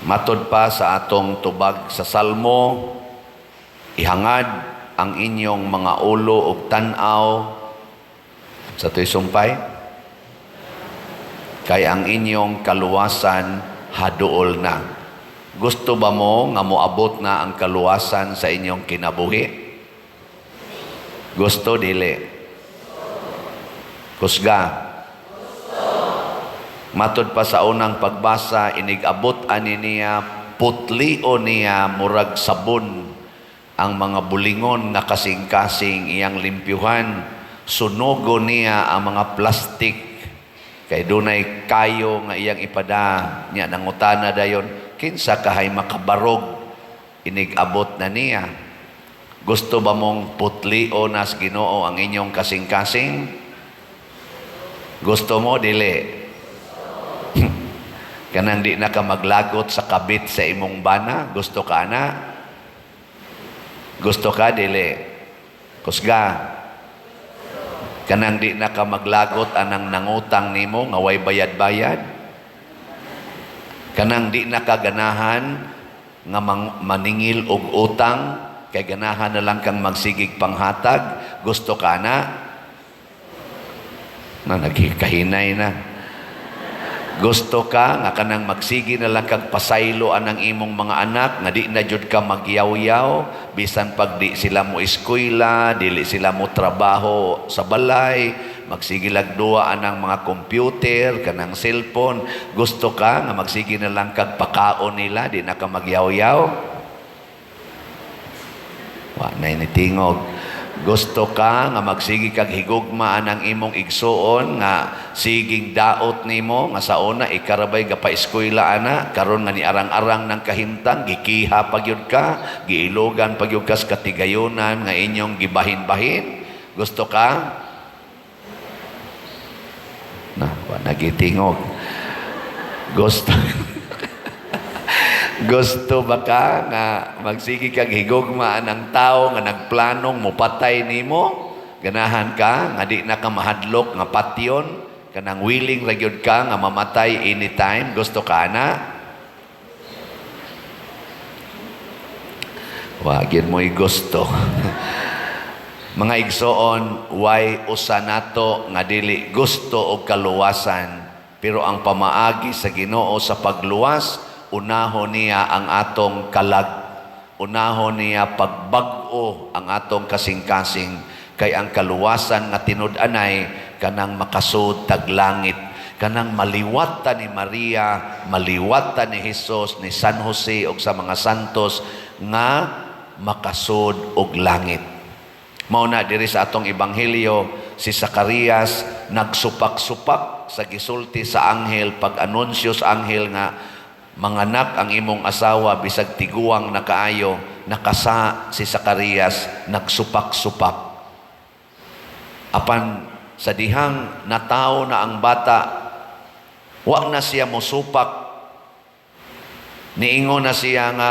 Matod pa sa atong tubag sa Salmo, ihangad ang inyong mga ulo ug tan-aw sa to'y sumpay, kay ang inyong kaluwasan haduol na. Gusto ba mo nga moabot na ang kaluwasan sa inyong kinabuhi? Gusto, dili? Kusga. Matod pa sa unang pagbasa, inig-abot ani niya, putlio niya murag sabon ang mga bulingon nga kasing-kasing iyang limpyuhan. Sunugo niya ang mga plastic kay dunay kayo nga iyang ipada niya. Nangutana dayon, kinsa kahay makabarog inig-abot na niya? Gusto ba mong putlio nas Ginoo ang inyong kasing-kasing? Gusto mo, dili? Kanang di na ka maglagot sa kabit sa imong bana, gusto ka na? Gusto ka, dili? Kusga. Kanang di na ka maglagot anang nangutang nimo nga way bayad-bayad? Kanang di na ka ganahan nga maningil og utang kay ganahan na lang kang magsigig panghatag, gusto ka na? Na nagkahinay na. Gusto ka nga kanang magsige na lang kag pasaylo anang imong mga anak nga di na jud ka magyaw-yaw bisan pag di sila mo eskwela, dili sila mo trabaho sa balay, magsige lag duwa anang mga computer, kanang cellphone? Gusto ka nga magsige na lang kag pakaon nila, di na ka magyaw-yaw? Wa na nitingog. Gusto ka nga magsige kag higugma anang imong igsuon nga siging daot nimo, nga sa una ikarabay ga pa-eskwela ana, karon nga niarang-arang ng kahimtang, gikiha pa gyud ka, giilogan pa gyud ka sa katigayonan nga inyong gibahin-bahin? Gusto ka na? Wa nagitingog. Gusto ba ka nga magsige kag higugma ang tao nga nagplanong mopatay nimo? Ganahan ka nga di na ka mahadlok nga patyon, kanang willing ra gyud ka nga mamatay anytime? Gusto ka na? Wa gyud mo'y gusto. Mga igsoon, way usa nato nga dili gusto og kaluwasan, pero ang pamaagi sa Ginoo sa pagluwas, unahon niya ang atong kalag, unahon niya pagbag-o ang atong kasing-kasing, kay ang kaluwasan nga tinud-anay kanang makasud tag langit, kanang maliwat ta ni Maria, maliwat ta ni Jesus, ni San Jose ug sa mga santos nga makasud og langit. Mao na diri sa atong ebanghelyo, si Zacarias nagsupak-supak sa gisulti sa anghel, pag-anunsyo sa anghel nga manganak ang imong asawa bisag tiguang na kaayo. Nakasa si Zacarias, nagsupak-supak. Apan sa dihang natawo na ang bata, wa na siya mosupak. Niingon na siya nga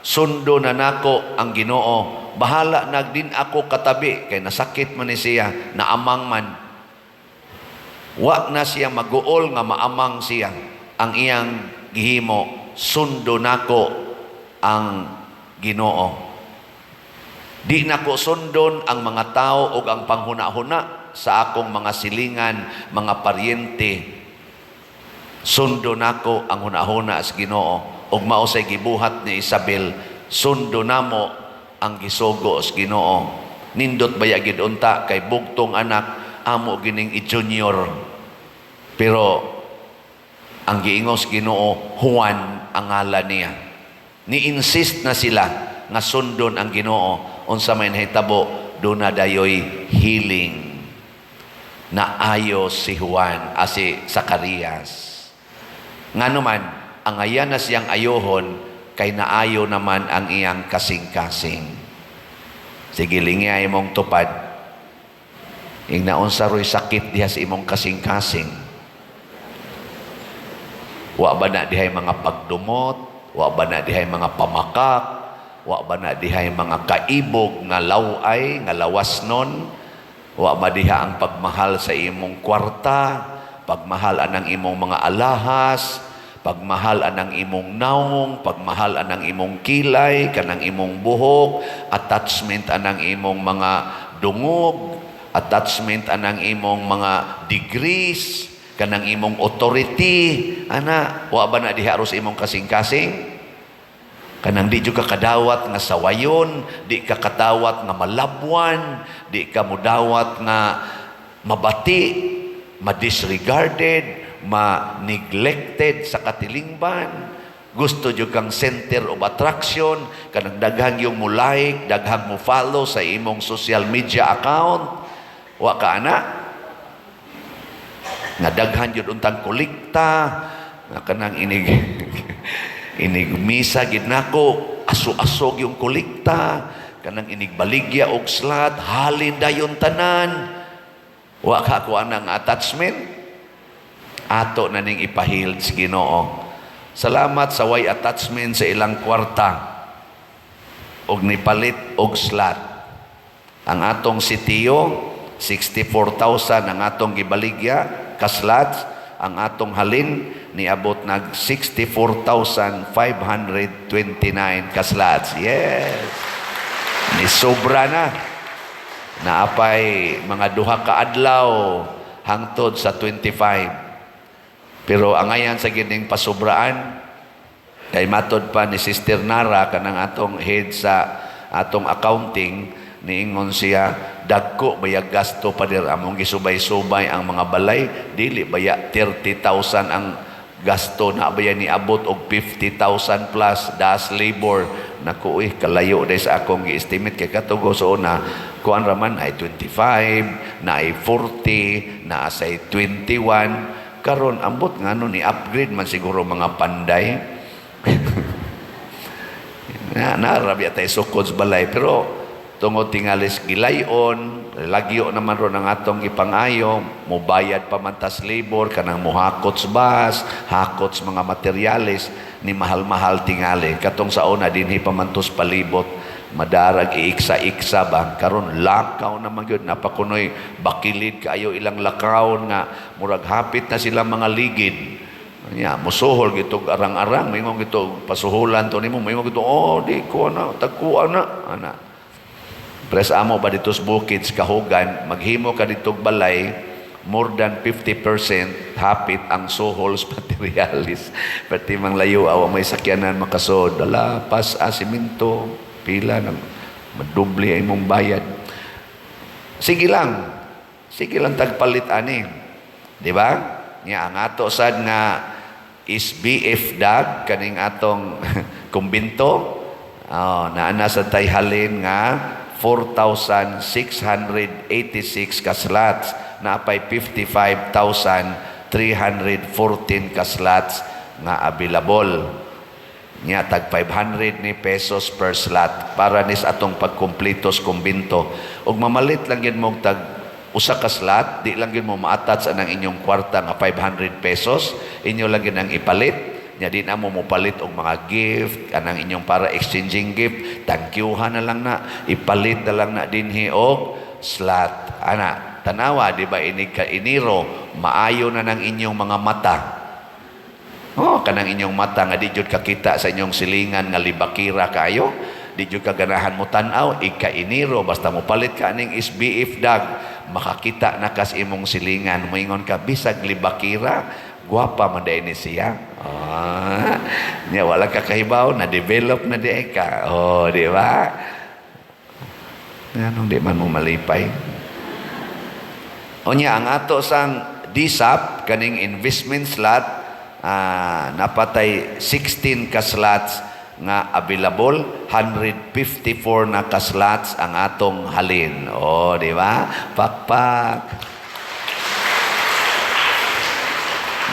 sundo na nako ang Ginoo, bahala nagdin ako katabi, kay nasakit man ni siya, naamang man. Wa na siya maguol nga maamang siya. Ang iyang gihimo, sundo nako ang Ginoo. Di nako sundon ang mga tao ug ang panghuna-huna sa akong mga silingan, mga paryente. Sundo nako ang hunahuna sa Ginoo. Ug mao say gibuhat ni Isabel, sundo namo ang gisugo sa Ginoo. Nindot baya gid unta kay bugtong anak amo gining i-junior. Pero ang giingos Ginoo, Juan ang ngalan niya. Ni-insist na sila nga sundon ang Ginoo. Unsa may nahitabo, duna dayoy healing. Naayo si Juan, si Zacarias. Ngano man, ang ayan na siyang ayohon, kay naayo naman ang iyang kasing-kasing. Sige, lingya imong tupad. Ing naunsa ro'y sakit diha sa imong kasing-kasing? Wa ba na dihay mga pagdumot? Wa ba na dihay mga pamakak? Wa ba na dihay mga kaibog nga laway, nga lawas nun? Wa ba diha ang pagmahal sa imong kwarta? Pagmahal anang imong mga alahas? Pagmahal anang imong naong, pagmahal anang imong kilay, kanang imong buhok, attachment anang imong mga dungog, attachment anang imong mga degrees, kanang imong authority, ana, wa ba na diha aros imong kasing-kasing? Kanang di jud ka kadawat nga sawayon, di ka kadawat nga malabwan, di ka mudawat nga mabati, ma-disregarded, ma-neglected sa katilingban. Gusto jud kang center of attraction, kanang daghang yung mo like, daghang mo follow sa imong social media account. Wa ka ana? Nga daghan jud untang kolekta, nga kanang inig inig misa gid nako, aso-asog yung kolekta, kanang inig baligya og slot, halin dayon tanan. Wa ka ko anang attachment. Ato na ning ipahilid sa Ginoo. Salamat sa way attachment sa ilang kwarta og nipalit og slot. Ang atong sitio, 64,000 ang atong gibaligya ka slots, ang atong halin niabot nag 64,529 ka slots. Yes. Ni sobra na. Naapay mga 2 ka adlaw hangtod sa 25. Pero angayan sa gining pasubraan kay matod pa ni Sister Nara, kanang atong head sa atong accounting, niingon siya, "Dagko baya gasto, pader, among gisubay-subay ang mga balay, dili baya 30,000 ang gasto na baya niabot og 50,000 plus das labor." Naku uy, kalayo day sa akong gi-estimate kay katugo so una kuan raman ay 25 na ay 40 na asay 21. Karon ambot ngano ni upgrade man siguro mga panday na narabi tay sukod sa balay, pero tungod tingalis gilayon lagyo naman ron ang atong ipangayo, mubayad pa man tas labor, kanang muhakot sa bus, hakot sa mga materyales, ni mahal-mahal tingali. Katong sa una dinhi pa man tos palibot, madarag iiksa-iksa ba. Karon lakaw naman gyud, napakunoy bakilid kaayo ilang lakawon nga murag hapit na sila mga ligid. Nya, musuhol gitog arang-arang, moingon gito pasuhulan to nimo, moingon gito, "Oh, di ko na, tagkuha na," ana. Pres amo ba dito sa bukid sa Kahugan, maghimo ka dito balay, more than 50% hapit ang suhol sa materialis. Pati mang layo, awa may sakyanan makasod. Ala, pas a simento, pila, nang madubli ay imong bayad. Sige lang. Sige lang tagpalit ani. Di ba? Nya ang ato sad nga SBF dag kaning atong kumbinto, oh, naana sa tay halin nga 4,686 ka slots, naapay 55,314 ka slots nga available. Nya tag 500 ni pesos per slot para nis atong pagkumpleto sa kumbinto. Ug mamalit lang gyud mo tag usa ka slot, di lang gyud mo ma-attach anang inyong kwarta nga 500 pesos, inyo lang gyud ang ipalit. Nya di na mo mopalit og mga gift kanang inyong para exchanging gift, thank you na lang na, ipalit na lang na dinhi og slot. Ana, tanawa, di ba inig ka Enero, maayo na ng inyong mga mata. Oh, kanang inyong mata nga di jud kakita sa inyong silingan nga libakira kayo. Di jud ka ganahan mo tan-aw, ika Enero basta mo palit ka aning SBF dag, makakita na kas imong silingan, moingon ka, "Bisag libakira, gwapa man diay ni siya." Ah, nya wala ka kahibaw na develop na di ka. Oh, di ba? Nganong di man mo malipay? Unya ang ato sang DSAP kaning investment slot, napatay 16 ka slots nga available, 154 na ka slots ang atong halin. Oh, di ba? Pakpak.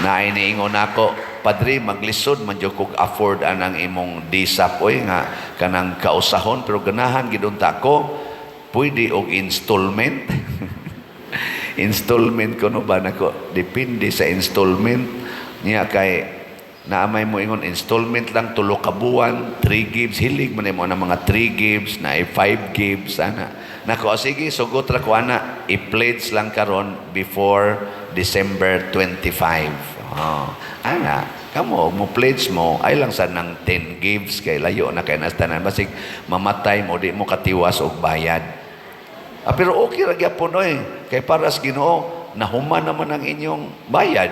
Na iniingon nako, "Padre, maglisod man jud kog afford anang imong DSAP oy nga kanang kausahon, pero ganahan gid unta ko, pwede og installment?" Installment ko no ba nako, depende sa installment niya kay naamay mo ingon installment lang 3 ka buwan, 3 gives, hilig man mo na mga 3 gives na 5 gives ana. Nako, sige, sugot ra ko ana, i-pledge lang karon before December 25. Oh, ana. Kamo, mo pledge mo, ay lang sa nang 10 gives kay layo na kay nas tanan. Basig mamatay mo, di mo katiwas og bayad. Ah, pero okay ra gyapon oy. Kay para sa Ginoo, nahuman naman ang inyong bayad.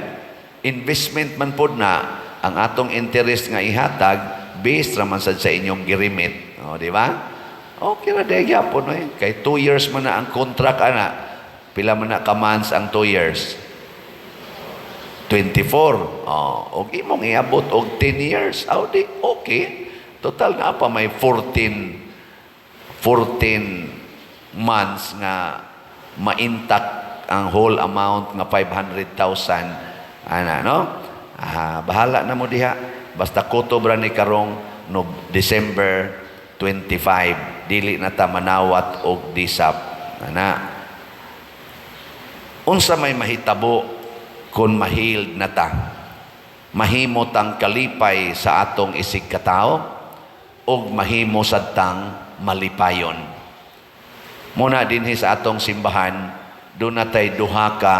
Investment man pod na ang atong interest nga ihatag based ra man sad sa inyong giremit. O, di ba? Okay ra diay gyapon oy. Kay 2 years man na ang contract ana. Pila man na ka months ang 2 years? 24. Oh, og imong iabot og 10 years. Aw di okay. Total na pa may 14 months nga ma-intact ang whole amount nga 500,000 ana, no? Ah, bahala na mo diha, basta kutob ra ni karong no December 25 dili na ta manawat og disap ana. Unsa may mahitabo kung ma-healed na ta? Mahimo tang kalipay sa atong isig katao ug mahimo sad tang malipayon. Muna dinhi sa atong simbahan, duna tay duha ka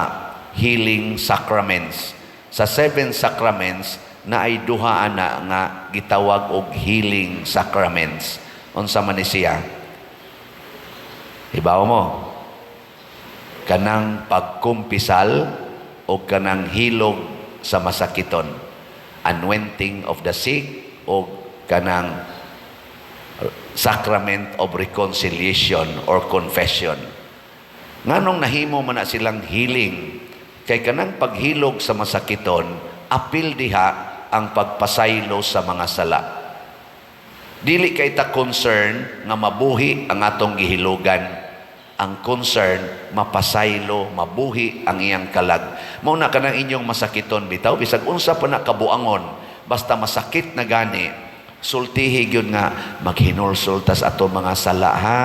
healing sacraments. Sa seven sacraments, na ay duha ana nga gitawag og healing sacraments. Unsa man ni siya? Hibaw mo. Kanang pagkumpisal o kanang hilog sa masakiton. Anointing of the sick o kanang sacrament of reconciliation or confession. Nganong nahimo man na silang healing? Kay kanang paghilog sa masakiton, apil diha ang pagpasaylo sa mga sala. Dili kay ta concern nga mabuhi ang atong gihilugan. Ang concern mapasaylo, mabuhi ang iyang kalag. Mao na kanang inyong masakiton bitaw, bisag unsa pa na kabuangon, basta masakit na gani, sultihi gyud nga maghinulsol tas ato mga sala ha.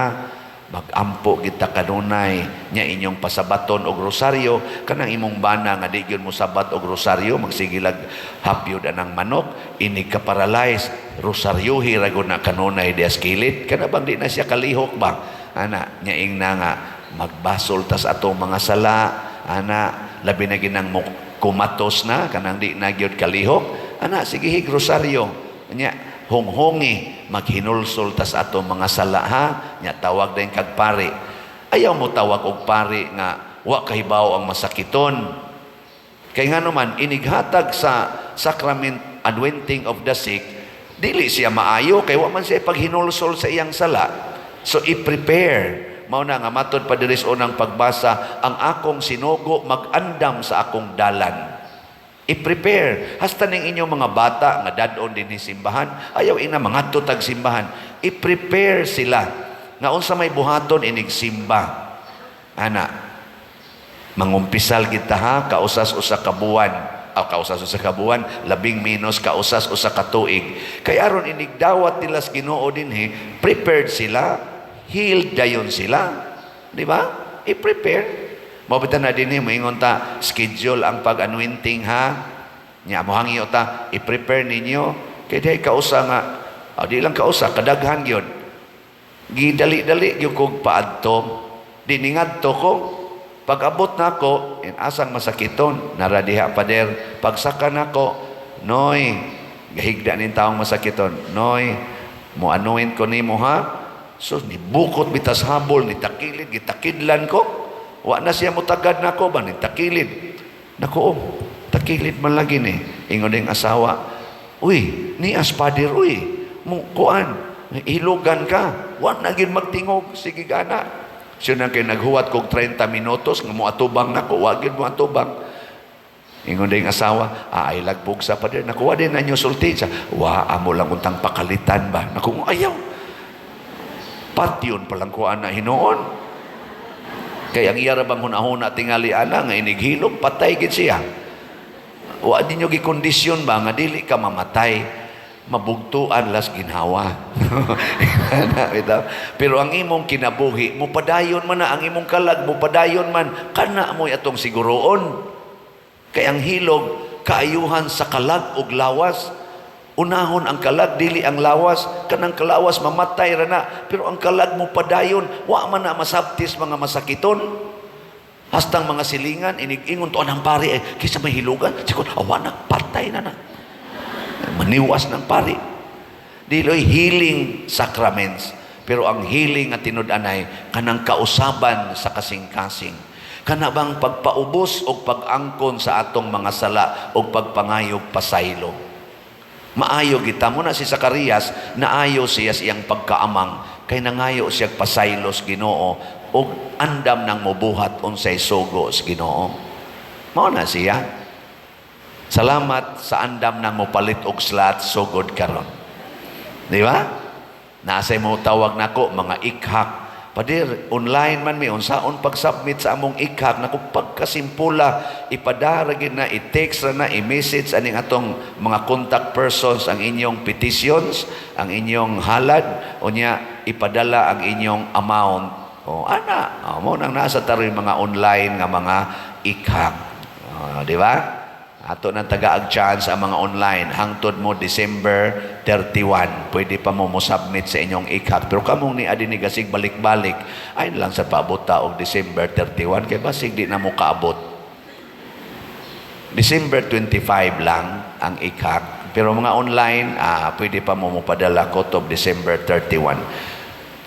Magampo kita kanunay nya, inyong pasabaton og rosaryo kanang imong bana nga di gyud mo sabat og rosaryo, magsigilag hapyod anang manok, inig ka paralyze, rosaryohi ra gud na kanunay dias kilid, kana bang di na siya kalihok ba ana nya, ingna nga magbasol tas atong mga sala ana, labi na ginang mo kumatos na kanang di na gyud kalihok ana, sige hig rosaryo nya, honghongi maghinulsol tas atong mga sala ha nya, tawag din kag pare. Ayaw mo tawag og pare nga wa kahibaw ang masakiton, kay ngano man inighatag sa sacrament anointing of the sick, dili siya maayo kay wa man siya paghinulsol sa iyang sala. So i-prepare. Mao na nga matod pa diri sa unang pagbasa, ang akong sinugo mag-andam sa akong dalan. I-prepare. Hasta ning inyong mga bata nga dad-on dinhi simbahan, ayaw ina mangadto tag simbahan. I-prepare sila nga unsa may buhaton inig simba. Ana, mangumpisal kita ha, kausas usa ka buwan. Aw, kausas usa ka buwan, labing menos kausas usa ka tuig. Kay aron inig dawat nila sa Ginoo dinhi, prepared sila, healed dayon sila. Di ba? I-prepare. Mao na dinhi moingon ta, schedule ang pag-anointing ha. Nya mohangyo ta, i-prepare ninyo kay dihay kausa nga, ah, di lang kausa, kadaghan gyud. Gidali-dali gyud kog paadto. Di ningadto ko. Pag-abot nako, in asang masakiton, nara diha, pader. Pagsaka nako, "Noy," gahigda ning taong masakiton, "Noy, mo anoint ko nimo ha." So nibukot bitas habol, ni takilid, gitakidlan ko. Wa na siya mutagad nako ba, ni takilid. Nako, oh, takilid man lagi ni. Ingon ding asawa, "Uy, ni as pader, uy, mo kuan, hilugan ka." Wa na gyud magtingog, sige gana. Siya na kay naghuwat kog 30 minutos nga mo atubang nako, wa gyud mo atubang. Ingon ding asawa, "Ah, ay lagbog sa pader." Nakuha din na nyo sulti siya. "Wa, amo lang untang pakalitan ba." Naku, ayaw. Patyon palang kuan na hinuon. Kay ang iya ra bang hunahuna tingali ana nga inighilom, patay gid siya. Wa ninyo gikondisyon ba nga dili ka mamatay, mabugtuan las ginhawa. Ana, bitaw. Pero ang imong kinabuhi, mupadayon man na ang imong kalag, mupadayon man, kana mo'y atong siguroon. Kay ang hilog, kaayuhan sa kalag ug lawas. Unahon ang kalag, dili ang lawas. Kanang kalawas, mamatay ra na. Pero ang kalag mo padayon, wa man na masabtis mga masakiton. Hastang mga silingan, inig-ingon to ang pare, eh, kisa may hilugan. Sikon, awa na, patay na na. Maniwas ng pari. Dili healing sacraments, pero ang healing nga tinud-anay kanang kausaban sa kasing-kasing. Kana bang pagpaubos o pag-angkon sa atong mga sala o pagpangayog pasaylo. Maayo kita mo na si Zacarias, naayo siya sa iyang pagkaamang kay nangayo siya pasaylo sa Ginoo ug andam nang mobuhat unsay sugo sa Ginoo. Mao na siya. Salamat sa andam nang mopalit og slot sugod karon. Di ba? Naasay mo tawag nako mga ikhak. "Pader, online man mi, unsaon pag-submit sa among ikhak?" Naku, pagkasimpula, ipadara gid na, i-text ra na, i-message aning atong mga contact persons ang inyong petitions, ang inyong halad, unya ipadala ang inyong amount. O ana, o, mo nang nasa taroy mga online nga mga ikhak. O, di ba? Ato nang tagaag chance ang mga online hangtod mo December 31. Pwede pa mo mo-submit sa inyong ikhak. Pero kamong ni adi ni gasig balik-balik ay lang sa paabot og December 31 kay basig di na mo kaabot. December 25 lang ang ikhak. Pero mga online, pwede pa mo mopadala kutob December 31.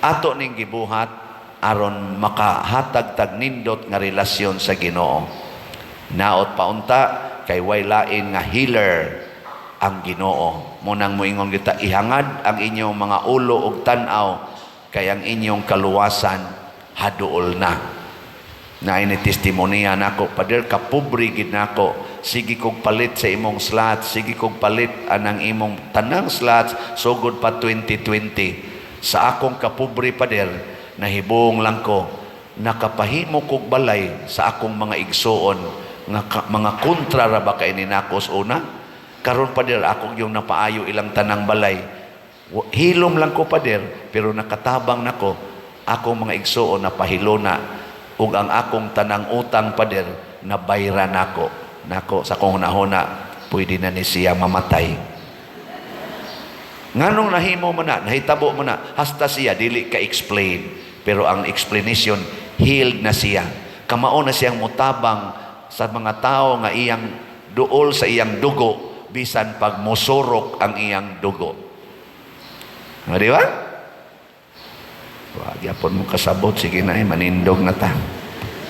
Ato ning gibuhat aron makahatag tag nindot nga relasyon sa Ginoo. Naot paunta kay way lain nga healer ang Ginoo. Munang moingon kita, ihangad ang inyong mga ulo ug tan-aw kay ang inyong kaluwasan haduol na. Naay ni testimonya nako, "Pader, kapobre gid nako. Sige kog palit sa imong slots, sige kog palit anang imong tanang slots sugod pa 2020. Sa akong kapobre, Pader, nahibong lang ko, nakapahimo kog balay sa akong mga igsuon nga mga kontra ra ba kay ni nako sa una. Karon, Pader, akong yung napaayo ilang tanang balay. Hilom lang ko, Pader, pero nakatabang nako akong mga igsuon na pahilona ug ang akong tanang utang, Pader, nabayran nako." Nako, sa akong hunahuna, pwede na ni siya mamatay. Nganong nahimo man na, nahitabo man na, hasta siya dili ka explain. Pero ang explanation, healed na siya. Kamao na siyang mutabang sa mga tao nga iyang duol sa iyang dugo, bisan pag mosurok ang iyang dugo. Ah, di ba? Wa gyapon mo kasabot, sige na eh, manindog na ta.